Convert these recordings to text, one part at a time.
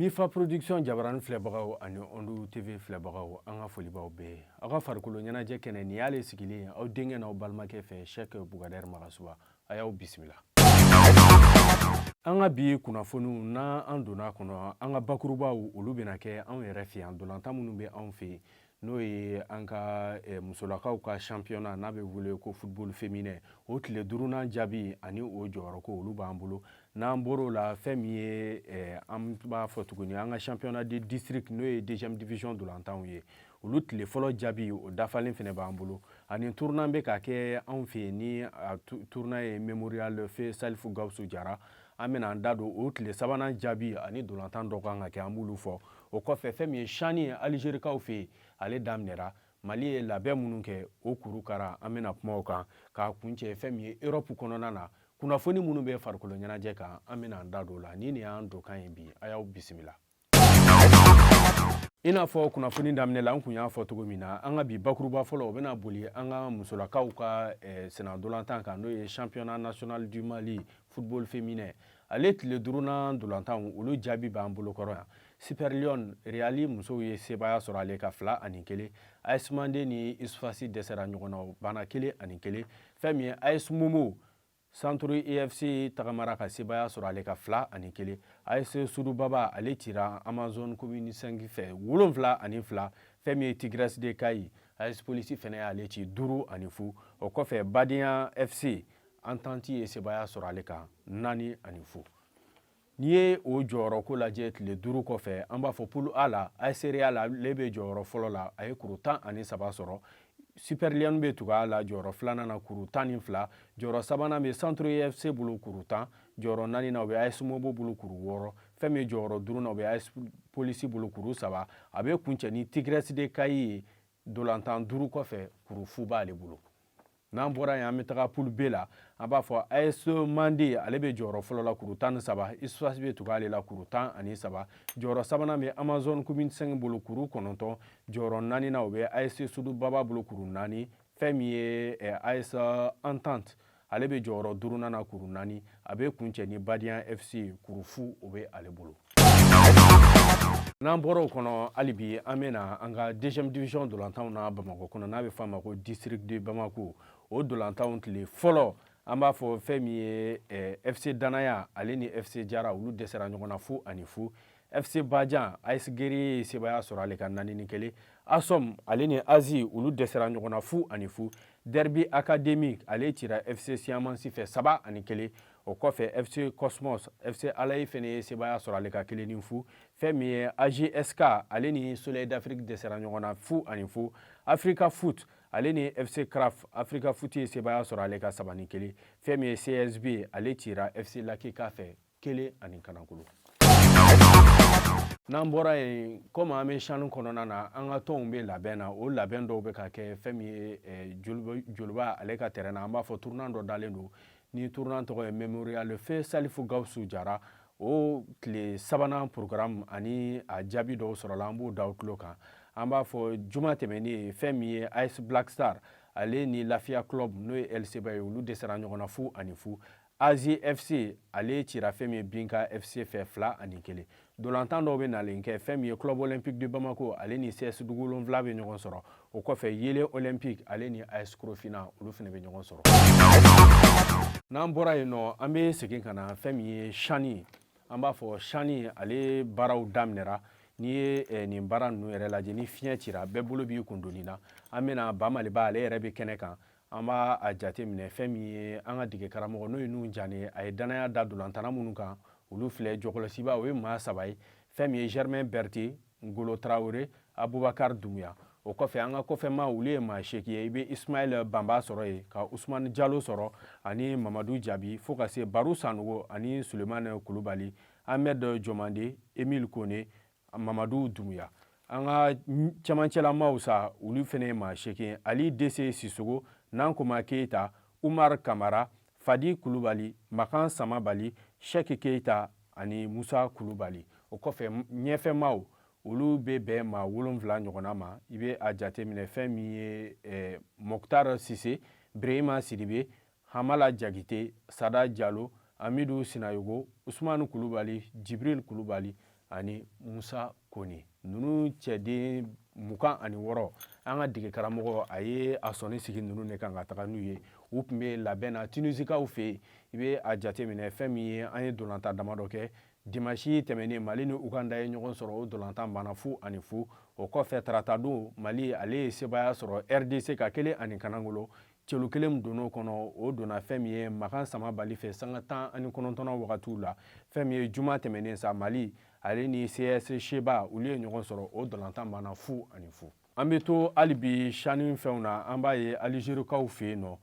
Mifa Production jabarani filɛbagaw ani Ondu TV filɛbagaw, an ka foli b'aw bɛɛ ye. Aw ka farikolo ɲɛnajɛ kɛnɛ nin y'ale sigilen ye aw denkɛ n'aw balimakɛ fɛ, Sɛk Bugadɛri Magasuba. A y'aw bisimila. An ka bi kunnafoniw n'an donna a kɔnɔ, an ka bakurubaw olu bɛna kɛ anw yɛrɛ fɛ yan, ntolantan minnu bɛ anw fɛ yen, n'o ye an ka musolakaw ka championnat n'a bɛ wele ko football féminin, o tile duurunan jaabi ani o jɔyɔrɔko, olu b'an bolo. N'an bɔr'o la, fɛn min ye an b'a fɔ tuguni, an ka championnat de district, n'o ye deuxième division ntolantanw ye, olu tile fɔlɔ jaabi, o dafalen fɛnɛ b'an bolo. Ani tournoi bɛ ka kɛ anw fɛ yen, ni a tournoi ye mémorial feu Salifu Gawusu Jara, an bɛna an da don o tile sabanan jaabi ani ntolantan dɔ kan ka kɛ, an b'olu fɔ. O kɔfɛ, fɛn min ye CHAN ye Alizerikaw fɛ yen, ale daminɛra, Mali ye labɛn minnu kɛ, o kuru kara, an bɛna kuma o kan. K'a kuncɛ, fɛn min ye Europe kɔnɔna na kunnafoni minnu bɛ farikolo ɲɛnajɛ kan, an bɛna an da don o la. Ni nin y'an donkan ye bi, a y'aw bisimila. I n'a fɔ kunnafoni daminɛ la, an kun y'a fɔ cogo min na, an ka bi bakuruba fɔlɔ, o bɛna boli an ka musolakaw ka sennantolantan kan, n'o ye championnat national du Mali football féminin. Ale tile duurunan ntolantanw, olu jaabi b'an bolokɔrɔ yan. Super Lion, Real musow ye sebaaya sɔrɔ ale ka 2-1. AS Mande ni USFAS dɛsɛra ɲɔgɔn na, o banna 1-1. Fɛn min ye AS Momo, Centre EFC tagamara ka sebaaya sɔrɔ ale ka 2-1. AS Sudubaba, ale cira Amazon Commune 5 fɛ 7-2. Fɛn min ye Tigresse de Kayi, AS Police fɛnɛ y'ale ci 5-0. O kɔfɛ, Badenya FC, Entente ye sebaaya sɔrɔ ale kan 4-0. N'i ye o jɔyɔrɔko lajɛ tile 5 kɔfɛ, an b'a fɔ poule A la, AS Real ale bɛ jɔyɔrɔ fɔlɔ la, a ye kuru 13 sɔrɔ. Super Lion bɛ tugu a la jɔyɔrɔ filanan na, kuru 12. Jɔyɔrɔ sabanan bɛ Centre EFC bolo, kuru 10. Jɔyɔrɔ naaninan, o bɛ AS Mobo bolo, kuru 6. Fɛn min ye jɔyɔrɔ duurunan, o bɛ AS Police bolo, kuru 3. A bɛ kuncɛ ni Tigresse de Kayi ye, ntolantan 5 kɔfɛ, kuru fu b'ale bolo. N'an bɔra yen, an bɛ taga poule B la. An b'a fɔ AS Mande, ale bɛ jɔyɔrɔ fɔlɔ la, kuru 13. USFAS bɛ tugu ale la, kuru 13. Jɔyɔrɔ sabanan bɛ Amazon Commune 5 bolo, kuru 9. Jɔyɔrɔ naaninan, o bɛ AS Sudu Baba bolo, kuru 4. Fɛn min ye AS Entente, ale bɛ jɔyɔrɔ duurunan na, kuru 4. A bɛ kuncɛ ni Badian FC, kuru fu o bɛ ale bolo. N'an bɔra o kɔnɔ, hali bi an bɛna an ka deuxième division ntolantanw na Bamakɔ kɔnɔ, n'a bɛ f'a ma ko district de Bamako. O ntolantanw tile fɔlɔ, an b'a fɔ fɛn min ye FC Danaya, ale ni FC Jara, olu dɛsɛra ɲɔgɔn na 0-0. FC Bajan, AS Guerrier ye sebaaya sɔrɔ ale ka 4-1. Asom, ale ni Azi, olu dɛsɛra ɲɔgɔn na 0-0. Derby Académique, ale cira FC Siamansi fɛ 3-1. O kɔfɛ, FC Cosmos, FC Alayi fɛnɛ ye sebaaya sɔrɔ ale ka 1-0. Fɛn min ye AGSK, ale ni Soleil d'Afrique dɛsɛra ɲɔgɔn na 0-0. Africa Foot, ale ni FC Craf, Africa Foot ye sebaaya sɔrɔ ale ka 3-1. Fɛn min ye CSB, ale cira FC Lakika fɛ 1-0. N'an bɔra yen, komi an bɛ CHAN kɔnɔna na, an ka tɔnw bɛ labɛn na, o labɛn dɔw bɛ ka kɛ. Fɛn min ye Joliba, ale ka terrain na, an b'a fɔ tournoi dɔ dalen don, ni tournoi tɔgɔ ye mémorial feu Salifu Gawusu Jara. O tile sabanan programme ani a jaabi dɔw sɔrɔla, an b'o da tulo kan. An b'a fɔ juma tɛmɛnen, fɛn min ye AS Black Star, ale ni Lafiya Club, n'o ye LCB ye, olu dɛsɛra ɲɔgɔn na 0-0. Azi FC, ale cira fɛn min ye Binka FC fɛ 2-1. Ntolantan dɔw bɛ nalen kɛ, fɛn min ye Club Olympique de Bamako, ale ni CS Dugu Wolonwula bɛ ɲɔgɔn sɔrɔ. O kɔfɛ, Yele Olympique, ale ni AS Korofina, olu fana bɛ ɲɔgɔn sɔrɔ. N'an bɔra yen nɔ, an bɛ segin ka na fɛn min ye CHAN ye. An b'a fɔ CHAN, ale baaraw daminɛra. N'i ye nin baara ninnu yɛrɛ lajɛ, ni fiɲɛ cira, bɛɛ bolo b'i kun doni na. An bɛna Bamaliba, ale yɛrɛ bɛ kɛnɛ kan. An b'a a jate minɛ, fɛn min ye an ka dege karamɔgɔ, n'o ye Nuhu Jane ye, a ye danaya da dolantana minnu kan, olu filɛ. Jɔkɔlɔsiba, o ye maa saba ye: fɛn min ye Germain Berthe, Ngolo Traoré, Abubakar Dumuya. O kɔfɛ, an ka kɔfɛma, olu ye maa 8 ye. I bɛ Ismaël Banba sɔrɔ yen, ka Usumani Jalo sɔrɔ, ani Mamadu Jabi, fo ka se Baru Sanogo ani Sulemani Kulubali, Ahmed Jɔmande, Emile Kone, Mamadu Dumuya. An ka cɛmancɛlamaw sa, olu fana ye maa 8: Ali Dese Sisogo, Nankoma Keyita, Umar Kamara, Fadi Kulubali, Makan Samabali, Sɛki Keyita ani Musa Kulubali. O kɔfɛ, ɲɛfɛmaw, olu bɛ bɛn maa 7 ɲɔgɔnna ma. I bɛ a jateminɛ, fɛn min ye Mokhtar Sise, Brehima Sidibe, Hamala Jagite, Sada Jalo, Amidu Sinayogo, Usumani Kulubali, Jibril Kulubali. ani Musa Kone. Ninnu cɛden 26, an ka dege karamɔgɔ a ye a sɔnni sigi ninnu de kan ka taga n'u ye. U tun bɛ labɛn na Tunisikaw fɛ yen. I bɛ a jateminɛ, fɛn min ye, an ye dolantan damadɔ kɛ dimanche tɛmɛnen. Mali ni Uganda ye ɲɔgɔn sɔrɔ, o dolantan banna 0-0. O kɔfɛ, taratadon, Mali ale ye sebaaya sɔrɔ RDC ka 1 kanangolo. Celu kelen min donn'o kɔnɔ, o donna fɛn min ye Makan Samabali fɛ sanga 19nan wagatiw la. Fɛn min ye juma tɛmɛnen sa, Mali ale ni CS Chebba, olu ye ɲɔgɔn sɔrɔ, o dolantan banna 0-0. An bɛ to hali bi CHAN fɛnw na. An b'a ye Alizerikaw fɛ yen nɔ,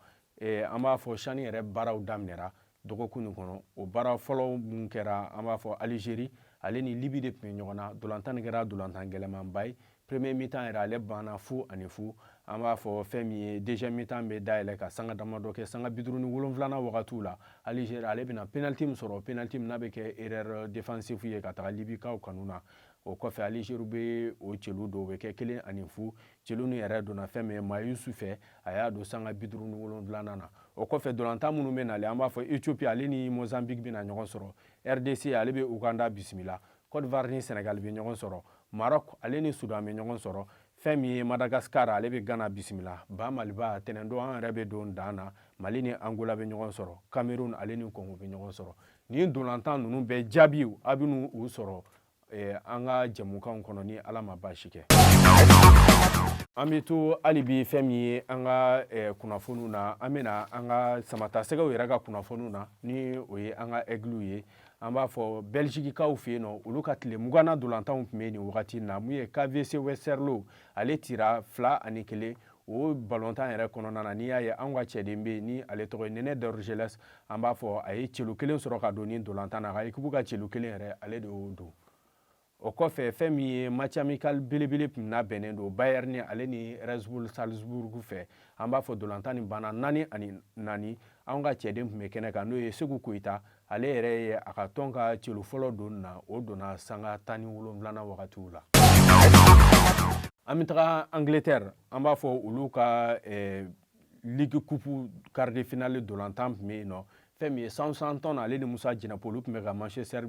an b'a fɔ CHAN yɛrɛ baaraw daminɛra dɔgɔkun nin kɔnɔ. O baara fɔlɔ mun kɛra, an b'a fɔ Alizeri ale ni Libi de tun bɛ ɲɔgɔn na. Dolantan nin kɛra dolantan gɛlɛmanba ye. Premier mi-temps yɛrɛ, ale banna 0-0. An b'a fɔ fɛn min ye, deuxième mi-temps bɛ dayɛlɛ ka sanga damadɔ kɛ, sanga 57nan wagatiw la, Alizeri ale bɛna penalty min sɔrɔ, penalty min n'a bɛ kɛ erreur défensive ye ka taga Libikaw kanu na. O kɔfɛ, Alizeri bɛ o celu dɔw bɛ kɛ 1-0. Celu nin yɛrɛ donna fɛn min ye Mayusu fɛ, a y'a don sanga 57nan na. O kɔfɛ, dolantan minnu bɛ nalen, an b'a fɔ Ethiopie ale ni Mozambique bɛna ɲɔgɔn sɔrɔ, RDC ale bɛ Uganda bisimila, Côte d'Ivoire ni Sénégal bɛ ɲɔgɔn sɔrɔ, Maroc ale ni Soudan bɛ ɲɔgɔn sɔrɔ, fɛn min ye Madagascar ale bɛ Ghana bisimila. Ba Maliba, tɛnɛndon an yɛrɛ bɛ don dan na, Mali ni Angola bɛ ɲɔgɔn sɔrɔ, Cameroun ale ni Congo bɛ ɲɔgɔn sɔrɔ. Nin dolantan ninnu bɛɛ jaabiw, a bɛ n'u sɔrɔ an ka jɛmukanw kɔnɔ, ni Ala ma baasi kɛ. An bɛ to hali bi fɛn min ye an ka kunnafoniw na. An bɛna an ka samatasɛgɛw yɛrɛ ka kunnafoniw na, ni o ye an ka Aigles ye. An b'a fɔ Belgikaw fɛ yen nɔ, olu ka tile 20nan dolantanw tun bɛ nin wagati na. Mun ye, KVC Westerlo ale tira 2-1. O balontan yɛrɛ kɔnɔna na, n'i y'a ye an ka cɛden bɛ yen ni ale tɔgɔ ye Nene Dorgeles, an b'a fɔ a ye celu kelen sɔrɔ ka don ni dolantan na. A ka équipe ka celu kelen yɛrɛ, ale de y'o don. O kɔfɛ, fɛn min ye match amical belebele tun labɛnnen don Bayern ale ni Red Bull Salzburg fɛ, an b'a fɔ dolantan nin banna 4-4. An ka cɛden tun bɛ kɛnɛ kan, n'o ye Segu Koyita. Ale yɛrɛ ye a ka tɔn ka celu fɔlɔ don na, o donna sanga 17nan wagatiw la. An bɛ taga Angleterre. An b'a fɔ olu ka Ligue Coupe quart de finale dolantan tun bɛ yen nɔ. Fɛn min ye Southampton ale ni Musa Jɛnɛpo, olu tun bɛ ka Manchester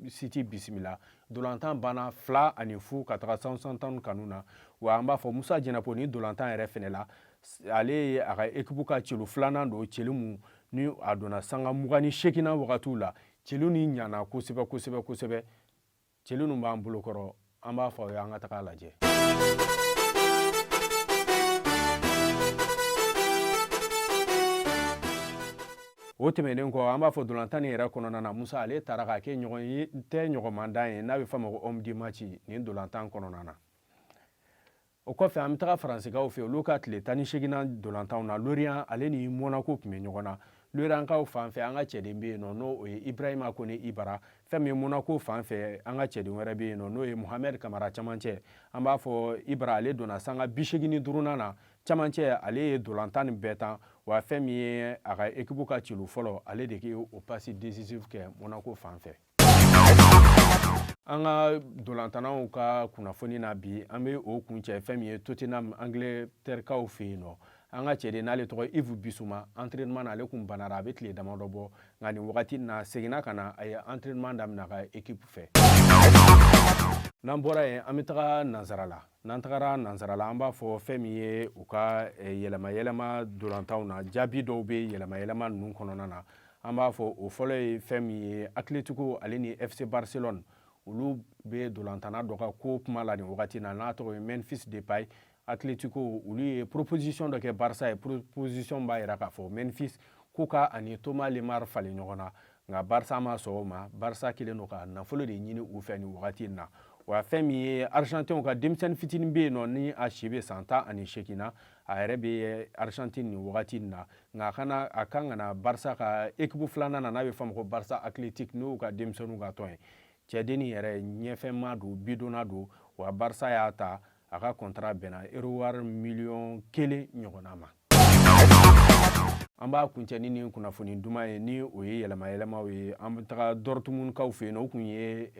City bisimila. Dolantan banna 2-0 ka taga Southampton kanu na. Wa an b'a fɔ Musa Jɛnɛpo, ni dolantan yɛrɛ fɛnɛ la, ale ye a ka équipe ka celu filanan don, celu mun ni a donna sanga 28nan wagatiw la. Celu ni ɲana kosɛbɛ kosɛbɛ kosɛbɛ. Celu ninnu b'an bolo kɔrɔ, an b'a fɔ aw ye, an ka taga lajɛ. O tɛmɛnen kɔ, an b'a fɔ dolantan nin yɛrɛ kɔnɔna na, Musa ale taara k'a kɛ ɲɔgɔn ye tɛ ɲɔgɔnmandan ye, n'a bɛ f'a ma ko homme du match nin dolantan kɔnɔna na. O kɔfɛ, an bɛ taga Faransikaw fɛ, olu ka tile 18nan dolantanw na, Lorient ale ni Monaco tun bɛ ɲɔgɔn na. Lorientkaw fan fɛ, an ka cɛden bɛ yen nɔ, n'o ye Ibrahima Kone Ibara. Fɛn min ye Monaco fan fɛ, an ka cɛden wɛrɛ bɛ yen nɔ, n'o ye Mohamed Kamara camancɛ. An b'a fɔ Ibara ale donna sanga 85nan na camancɛ. Ale ye dolantan nin bɛɛ tan wa. Fɛn min ye a ka équipe ka celu fɔlɔ, ale de k'o passe décisive kɛ Monaco fan fɛ. An ka dolantannaw ka kunnafoni na bi, an bɛ o kuncɛ fɛn min ye Tottenham, Angleterrekaw fɛ yen nɔ. An ka cɛden n'ale tɔgɔ Yves Bissouma, entraînement na ale kun banara, a bɛ tile damadɔ bɔ, nka nin wagati na seginna ka na, a ye entraînement daminɛ a ka équipe fɛ. N'an bɔra yen, an bɛ taga nansara la. N'an tagara nansara la, an b'a fɔ fɛn min ye u ka yɛlɛma yɛlɛma dolantanw na, jaabi dɔw bɛ yɛlɛma yɛlɛma ninnu kɔnɔna na. An b'a fɔ o fɔlɔ ye fɛn min ye, Atletico ale ni FC Barcelone, olu bɛ dolantanna dɔ ka ko kuma la nin wagati na, n'a tɔgɔ ye Memphis Depay. Atletico, olu ye proposition dɔ kɛ Barça ye. Proposition b'a jira k'a fɔ Memphis ko ka ani Thomas Lemar falen ɲɔgɔn na, nka Barça ma sɔn o ma. Barça kɛlen don ka nafolo de ɲini u fɛ nin wagati in na. Wa fɛn min ye, Argentin ka denmisɛnnin fitinin bɛ yen nɔ, ni a si bɛ san 18 na, a yɛrɛ bɛ Argentine nin wagati in na, nka a kana a kan ka na Barça ka équipe filanan na, n'a bɛ f'a ma ko Barça Athletic, n'o y'u ka denmisɛnninw ka tɔn ye. Cɛdennin yɛrɛ ɲɛfɛma don, bidonna don. Wa Barça y'a ta, a ka contrat bɛnna euro wari miliyɔn 1 ɲɔgɔnna ma. An b'a kuncɛ ni nin kunnafoni duman ye, ni o ye yɛlɛma yɛlɛmaw ye. An bɛ taga Dortmundkaw fɛ yen nɔ. O kun ye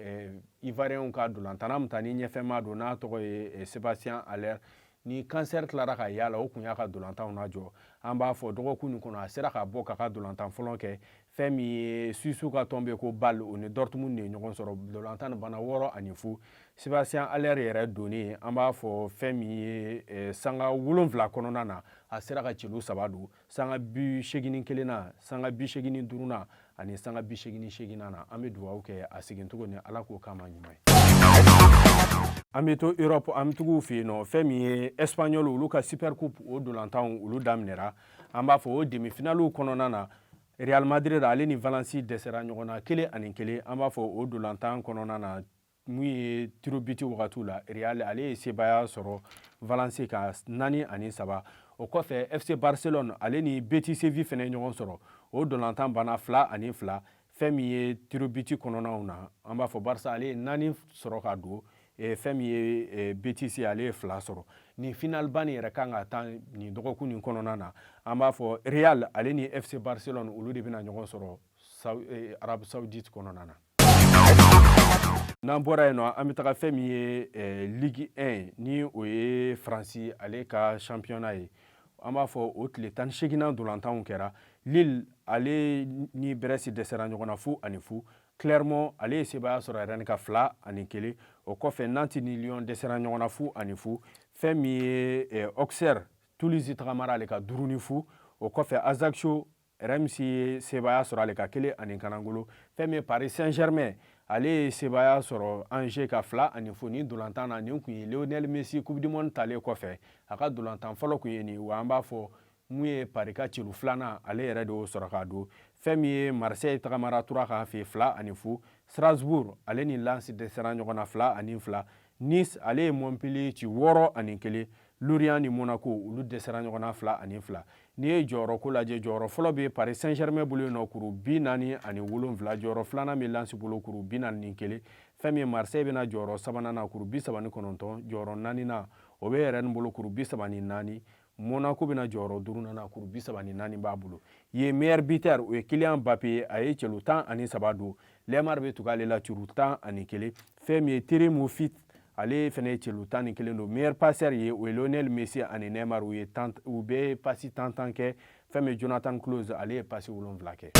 Ivoirienw ka dolantanna min ta ni ɲɛfɛma don, n'a tɔgɔ ye Sébastien Haller, ni cancer tilara ka y'a la, o kun y'a ka dolantanw lajɔ. An b'a fɔ dɔgɔkun nin kɔnɔ, a sera ka bɔ k'a ka dolantan fɔlɔ kɛ. Fɛn min ye Suisse ka tɔn bɛ ko Bâle, o ni Dortmund de ye ɲɔgɔn sɔrɔ. Ntolantan nin banna 6-0. Sébastien Haller yɛrɛ donnen, an b'a fɔ fɛn min ye sanga 7 kɔnɔna na, a sera ka celu saba don, sanga 81 na, sanga 85 na ani sanga 88 na. An bɛ dugawu kɛ a segincogo ni Ala k'o kama ɲuman ye. An bɛ to Europe, an bɛ tugu fɛ yen nɔ. Fɛn min ye Espagnol, olu ka Super Coupe, o dolantanw olu daminɛra. An b'a fɔ o demi-finaliw kɔnɔna na, Real Madrid ale ni Valence dɛsɛra ɲɔgɔn na 1-1. An b'a fɔ o dolantan kɔnɔna na, mun ye tirs au but wagatiw la, Real ale ye sebaaya sɔrɔ Valence ka 4-3. O kɔfɛ, FC Barcelone ale ni Betis Séville fana ye ɲɔgɔn sɔrɔ. O dolantan banna 2-2. Fɛn min ye tirs au but kɔnɔnaw na, an b'a fɔ Barça ale ye naani sɔrɔ ka don, fɛn min ye Betis, ale ye fila sɔrɔ. Nin finalba nin yɛrɛ kan ka taa nin dɔgɔkun nin kɔnɔna na. An b'a fɔ Real ale ni FC Barcelone, olu de bɛna ɲɔgɔn sɔrɔ Arabie Saoudite kɔnɔna na. N'an bɔra yen nɔ, an bɛ taga fɛn min ye Ligue 1, ni o ye Faransi ale ka championnat ye. An b'a fɔ o tile 18nan dolantanw kɛra. Lille ale ni Brest dɛsɛra ɲɔgɔn na 0-0. Clermont ale ye sebaaya sɔrɔ Rennes ka 2-1. O kɔfɛ, Nantes ni Lyon dɛsɛra ɲɔgɔn na 0-0. Fɛn min ye Auxerre, Toulouse tagamara ale ka 5-0. O kɔfɛ, Ajaccio, Reims ye sebaaya sɔrɔ ale ka 1-0. Fɛn min ye Paris Saint-Germain, ale ye sebaaya sɔrɔ Angers ka 2-0. Nin dolantan na, nin kun ye Lionel Messi Coupe du Monde talen kɔfɛ a ka dolantan fɔlɔ kun ye nin. Wa an b'a fɔ mun ye Paris ka celu filanan, ale yɛrɛ de y'o sɔrɔ k'a don. Fɛn min ye Marseille tagamara Troyes kan fɛ 2-0. Strasbourg ale ni Lens dɛsɛra ɲɔgɔn na 2-2. Nice ale ye Montpellier ci 6-1. Lorient ni Monaco, olu dɛsɛra ɲɔgɔn na 2-2. N'i ye jɔyɔrɔ ko lajɛ, jɔyɔrɔ fɔlɔ bɛ Paris Saint-Germain bolo yen nɔ, kuru 47. Jɔyɔrɔ filanan bɛ Lens bolo, kuru 41. Fɛn min ye Marseille bɛna jɔyɔrɔ sabanan na, kuru 39. Jɔyɔrɔ naaninan, o bɛ Rennes bolo, kuru 34. Monaco bɛna jɔyɔrɔ duurunan na, kuru 34 b'a bolo. Yen meilleur buteur, o ye Kylian Mbappé ye, a ye celu 13 don. Lemar bɛ tugu ale la, celu 11. Fɛn min ye Terem Moffi, ale fana ye celu 11 don. Meilleur passeur ye, o ye Lionel Messi ani Neymar, u ye tan, u bɛ pasi tan tan kɛ. Fɛn min ye Jonathan Clauss, ale ye pasi wolonwula kɛ.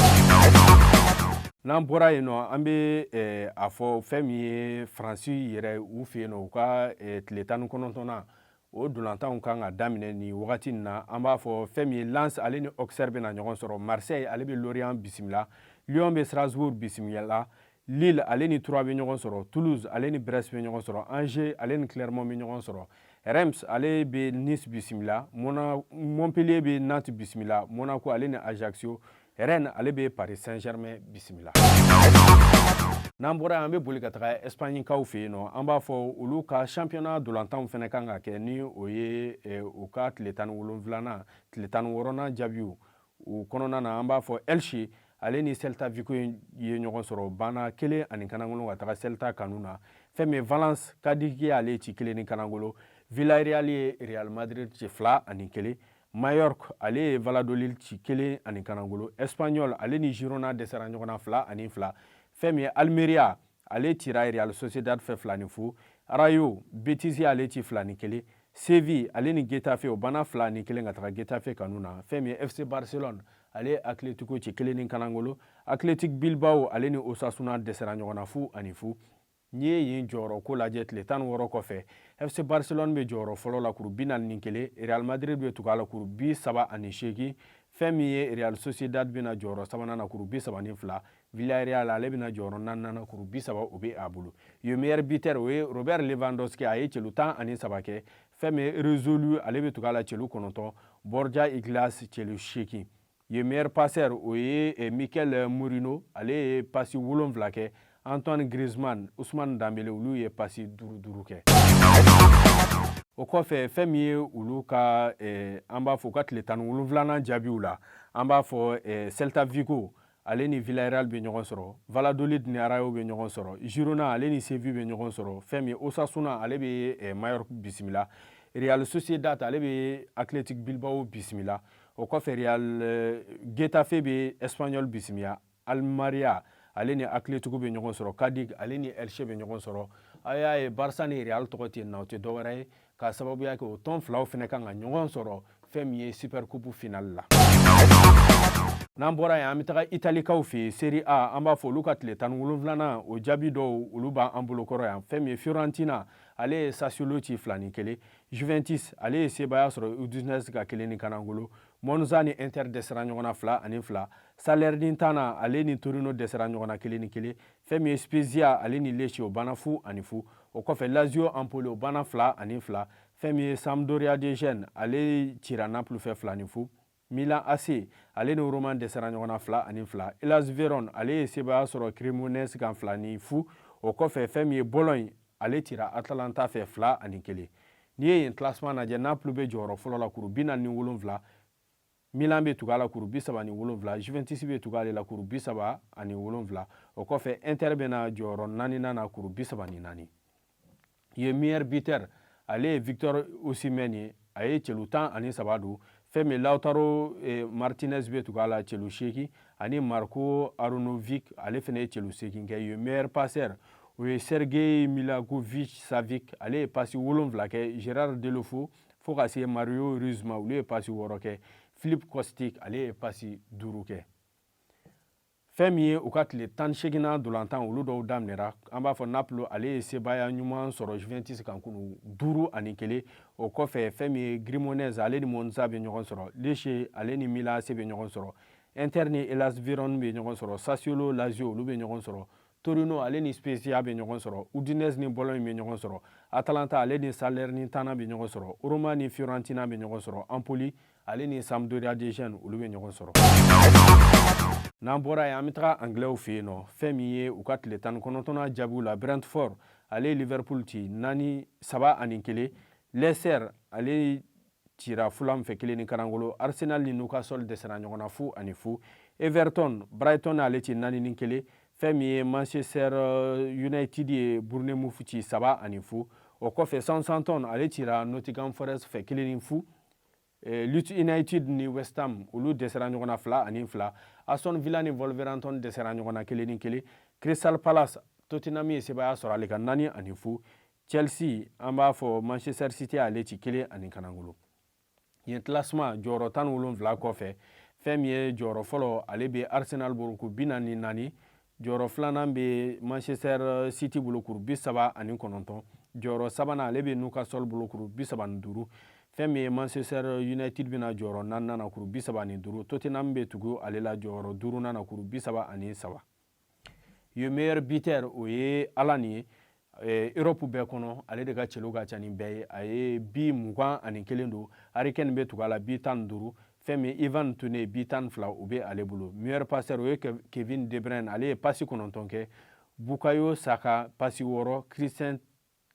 N'an bɔra yen nɔ, an bɛ a fɔ fɛn min ye Faransi yɛrɛ u fɛ yen nɔ, u ka tile 19nan, o dolantanw kan ka daminɛ nin wagati in na. An b'a fɔ fɛn min ye Lens ale ni Auxerre bɛna ɲɔgɔn sɔrɔ. Marseille ale bɛ Lorient bisimila. Lyon bɛ Strasbourg bisimila. Lille ale ni Troyes bɛ ɲɔgɔn sɔrɔ. Toulouse ale ni Brest bɛ ɲɔgɔn sɔrɔ. Angers ale ni Clermont bɛ ɲɔgɔn sɔrɔ. Reims ale bɛ Nice bisimila. Montpellier bɛ Nantes bisimila. Monaco ale ni Ajaccio. Rennes ale bɛ Paris Saint-Germain bisimila. N'an bɔra yan, an bɛ boli ka taga Espagne kaw fɛ yen nɔ. An b'a fɔ olu ka championnat dolantanw fana kan ka kɛ, ni o ye u ka tile 17nan, tile 16nan jaabiw o kɔnɔna na. An b'a fɔ Elche ale ni Celta Vigo ye ɲɔgɔn sɔrɔ, banna 1-0 ka taga Celta kanu na. Fɛn min Valence, Cadiz y'ale ci 1-0. Villarreal ye Real Madrid ci 2-1. Mallorca ale ye Valladolid ci 1-0. Espanyol ale ni Girona dɛsɛra ɲɔgɔn na 2-2. Fɛn min ye Almeria, ale cira Real Sociedad fɛ 2-0. Rayo, Betis ale ci 2-1. Séville ale ni Getafe, o banna 2-1 ka taga Getafe kanu na. Fɛn min ye FC Barcelone, ale ye Atletico ci 1-0. Athletic Bilbao ale ni Osasuna dɛsɛra ɲɔgɔn na 0-0. N'i ye yen jɔyɔrɔ ko lajɛ, tile 16 kɔfɛ, FC Barcelone bɛ jɔyɔrɔ fɔlɔ la, kuru 41. Real Madrid bɛ tugu a la, kuru 38. Fɛn min ye Real Sociedad bɛna jɔyɔrɔ sabanan na, kuru 32. Villarreal ale bɛna jɔyɔrɔ naaninan na, kuru 30 o bɛ a bolo. Yen meilleur buteur, o ye Robert Lewandowski, a ye celu 13 kɛ. Fɛn min ye Rezolu, ale bɛ tugu a la, celu 9. Borja Iglesias, celu 8. Yen meilleur passeur, o ye Mikel Merino, ale ye pasi 7 kɛ. Antoine Griezmann, Ousmane Dembélé, olu ye pasi duuru duuru kɛ. O kɔfɛ, fɛn min ye olu ka an b'a fɔ u ka tile 17nan jaabiw la, an b'a fɔ Celta Vigo ale ni Villarreal bɛ ɲɔgɔn sɔrɔ. Valladolid ni Rayo bɛ ɲɔgɔn sɔrɔ. Girona ale ni Séville bɛ ɲɔgɔn sɔrɔ. Fɛn min ye Osasuna, ale bɛ Mallorca bisimila. Real Sociedad ale bɛ Athletic Bilbao bisimila. O kɔfɛ, Real Getafe bɛ Espanyol bisimila. Almeria ale ni Atletico bɛ ɲɔgɔn sɔrɔ. Cadiz ale ni Elche bɛ ɲɔgɔn sɔrɔ. A y'a ye Barça ni Real tɔgɔ tɛ na, o tɛ dɔwɛrɛ ye k'a sababuya kɛ o tɔn filaw fana kan ka ɲɔgɔn sɔrɔ fɛn min ye Super Coupe finale la. N'an bɔra yen, an bɛ taga Italikaw fɛ yen, Serie A. An b'a fɔ olu ka tile 17nan, o jaabi dɔw, olu b'an bolokɔrɔ yan. Fɛn min ye Fiorentina, ale ye Sassuolo ci 2-1. Juventus, ale ye sebaaya sɔrɔ Udinese ka 1-0. Monza ni Inter dɛsɛra ɲɔgɔn na 2-2. Salernitana, ale ni Torino dɛsɛra ɲɔgɔn na 1-1. Fɛn min ye Spezia, ale ni Lecce, o banna 0-0. O kɔfɛ, Lazio Empoli, o banna 2-2. Fɛn min ye Sampdoria de Gênes, ale cira Naples fɛ 2-0. Milan AC, ale ni Roma dɛsɛra ɲɔgɔn na 2-2. Hellas Verona, ale ye sebaaya sɔrɔ Cremonese kan 2-0. O kɔfɛ, fɛn min ye Bologne, ale cira Atalanta fɛ 2-1. N'i ye yen classement lajɛ, Naples bɛ jɔyɔrɔ fɔlɔ la, kuru 47. Milan bɛ tugu a la, kuru 37. Juventus bɛ tugu ale la, kuru 37. O kɔfɛ, Inter bɛ na jɔyɔrɔ naaninan na, kuru 34. Yen meilleur buteur, ale ye Victor Osimhen ye, a ye celu 13 don. Fɛn min Lautaro Martinez bɛ tugu a la, celu 8, ani Marko Arnautovic, ale fana ye celu 8 kɛ. Yen meilleur passeur, o ye Sergei Milinkovic Savic, ale ye pasi 7 kɛ. Gerard Deulofeu fo ka se Mario Ruiz ma, olu ye pasi 6 kɛ. Filip Kostic, ale ye pasi 5 kɛ. Fɛn min ye u ka tile 18nan ntolantan, olu dɔw daminɛra. An b'a fɔ Naples, ale ye sebaaya ɲuman sɔrɔ Juventus kan kunu, 5-1. O kɔfɛ, fɛn min ye Cremonese, ale ni Monza bɛ ɲɔgɔn sɔrɔ. Lecce, ale ni Milan AC bɛ ɲɔgɔn sɔrɔ. Inter ni Hellas Verona bɛ ɲɔgɔn sɔrɔ. Sassuolo, Lazio, olu bɛ ɲɔgɔn sɔrɔ. Torino, ale ni Spezia bɛ ɲɔgɔn sɔrɔ. Udinese ni Bologne bɛ ɲɔgɔn sɔrɔ. Atalanta, ale ni Salernitana bɛ ɲɔgɔn sɔrɔ. Roma ni Fiorentina bɛ ɲɔgɔn sɔrɔ. Empoli, ale ni Sampdoria de Gênes, olu bɛ ɲɔgɔn sɔrɔ. N'an bɔra yen, an bɛ taga Anglais fɛ yen nɔ. Fɛn min ye u ka tile 19nan jaabiw la, Brentford, ale ye Liverpool ci 4, 3-1. Leicester, ale cira Fulham fɛ 1-0. Arsenal ni Newcastle dɛsɛra ɲɔgɔn na 0-0. Everton, Brighton ale ci 4-1. Fɛn min ye Manchester United ye Bournemouth ci 3-0. O kɔfɛ, Southampton, ale cira Nottingham Forest fɛ 1-0. Leeds United ni West Ham, olu dɛsɛra ɲɔgɔn na 2-2. Aston Villa ni Wolverhampton dɛsɛra ɲɔgɔn na 1-1. Crystal Palace, Tottenham ye sebaaya sɔrɔ ale kan 4-0. Chelsea, an b'a fɔ Manchester City ale ci 1-0. Yen classement, jɔyɔrɔ 17 kɔfɛ, fɛn min ye jɔyɔrɔ fɔlɔ, ale bɛ Arsenal bolo, kuru 44. Jɔyɔrɔ filanan bɛ Manchester City bolo, kuru 39. Jɔyɔrɔ sabanan, ale bɛ Newcastle bolo, kuru 35. Fɛn min ye Manchester United bɛna jɔyɔrɔ naaninan na, kuru 35. Tottenham bɛ tugu ale la jɔyɔrɔ duurunan na, kuru 33. Yen meilleur buteur, o ye Haaland ye. Europe bɛɛ kɔnɔ, ale de ka celu ka ca ni bɛɛ ye, a ye bi 21 don. Harry Kane bɛ tugu a la, bi 15. Fɛn min Ivan Toney, bi 12, o bɛ ale bolo. Meilleur passeur, o ye Kevin De Bruyne, ale ye pasi 9 kɛ. Bukayo Saka, pasi 6.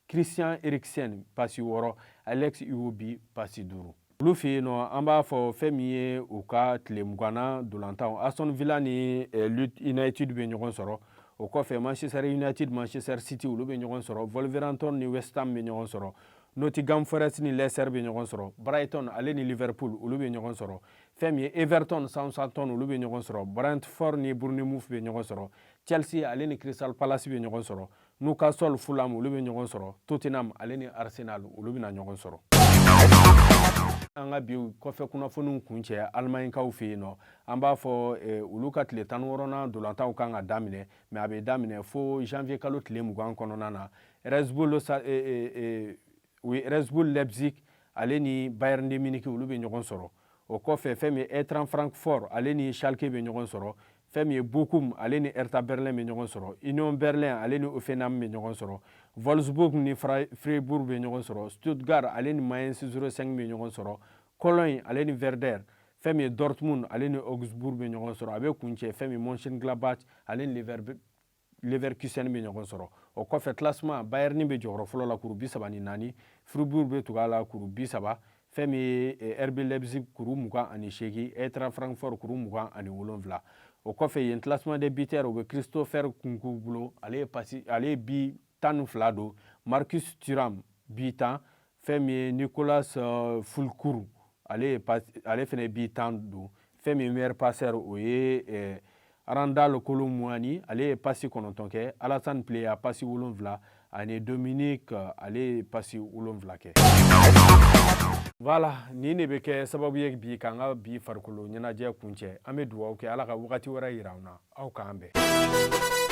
Christian Eriksen, pasi 6. Alex Iwobi, pasi 5. Olu fɛ yen nɔ, an b'a fɔ fɛn min ye u ka tile 20nan ntolantanw, Aston Villa ni Leeds United bɛ ɲɔgɔn sɔrɔ. O kɔfɛ, Manchester United, Manchester City, olu bɛ ɲɔgɔn sɔrɔ. Wolverhampton ni West Ham bɛ ɲɔgɔn sɔrɔ. Nottingham Forest ni Leicester bɛ ɲɔgɔn sɔrɔ. Brighton, ale ni Liverpool, olu bɛ ɲɔgɔn sɔrɔ. Fɛn min ye Everton, Southampton, olu bɛ ɲɔgɔn sɔrɔ. Brentford ni Bournemouth bɛ ɲɔgɔn sɔrɔ. Chelsea, ale ni Crystal Palace bɛ ɲɔgɔn sɔrɔ. Newcastle, Fulham, olu bɛ ɲɔgɔn sɔrɔ. Tottenham, ale ni Arsenal, olu bɛna ɲɔgɔn sɔrɔ. An ka bi kɔfɛ kunnafoniw kuncɛ Alimaɲikaw fɛ yen nɔ. An b'a fɔ olu ka tile 16nan ntolantanw kan ka daminɛ, mais a bɛ daminɛ fo janvier kalo tile 20 kɔnɔna na. Red Bull Leipzig, ale ni Bayern de Munich, olu bɛ ɲɔgɔn sɔrɔ. O kɔfɛ, fɛn min ye Eintracht Francfort, ale ni Schalke bɛ ɲɔgɔn sɔrɔ. Fɛn min ye Bochum, ale ni Hertha Berlin bɛ ɲɔgɔn sɔrɔ. Union Berlin, ale ni Hoffenheim bɛ ɲɔgɔn sɔrɔ. Wolfsburg ni Freiburg bɛ ɲɔgɔn sɔrɔ. Stuttgart, ale ni Mainz 05 bɛ ɲɔgɔn sɔrɔ. Cologne, ale ni Werder. Fɛn min ye Dortmund, ale ni Augsburg bɛ ɲɔgɔn sɔrɔ. A bɛ kuncɛ fɛn min Mönchengladbach, ale ni Leverkusen bɛ ɲɔgɔn sɔrɔ. O kɔfɛ, classement, Bayern bɛ jɔyɔrɔ fɔlɔ la, kuru 34. Fribourg bɛ tugu a la, kuru 30. Fɛn min ye RB Leipzig, kuru 28. Eintracht Francfort, kuru 27. O kɔfɛ, yen classement des buteurs, o bɛ Christopher Nkunku bolo, ale ye pasi, ale ye bi 12 don. Marcus Thuram, bi 10. Fɛn min ye Nicolas Füllkrug, ale fana ye bi 10 don. Fɛn min ye meilleur passeur, o ye Randal Kolo Muani, ale ye pasi 9 kɛ. Alassane Plea, pasi 7, ani Dominique, ale ye pasi 7 kɛ. Voilà, nin de bɛ kɛ sababu ye bi k'an ka bi farikolo ɲɛnajɛ kuncɛ. An bɛ dugawu kɛ, Ala ka wagati wɛrɛ yira an na. Aw k'an bɛn.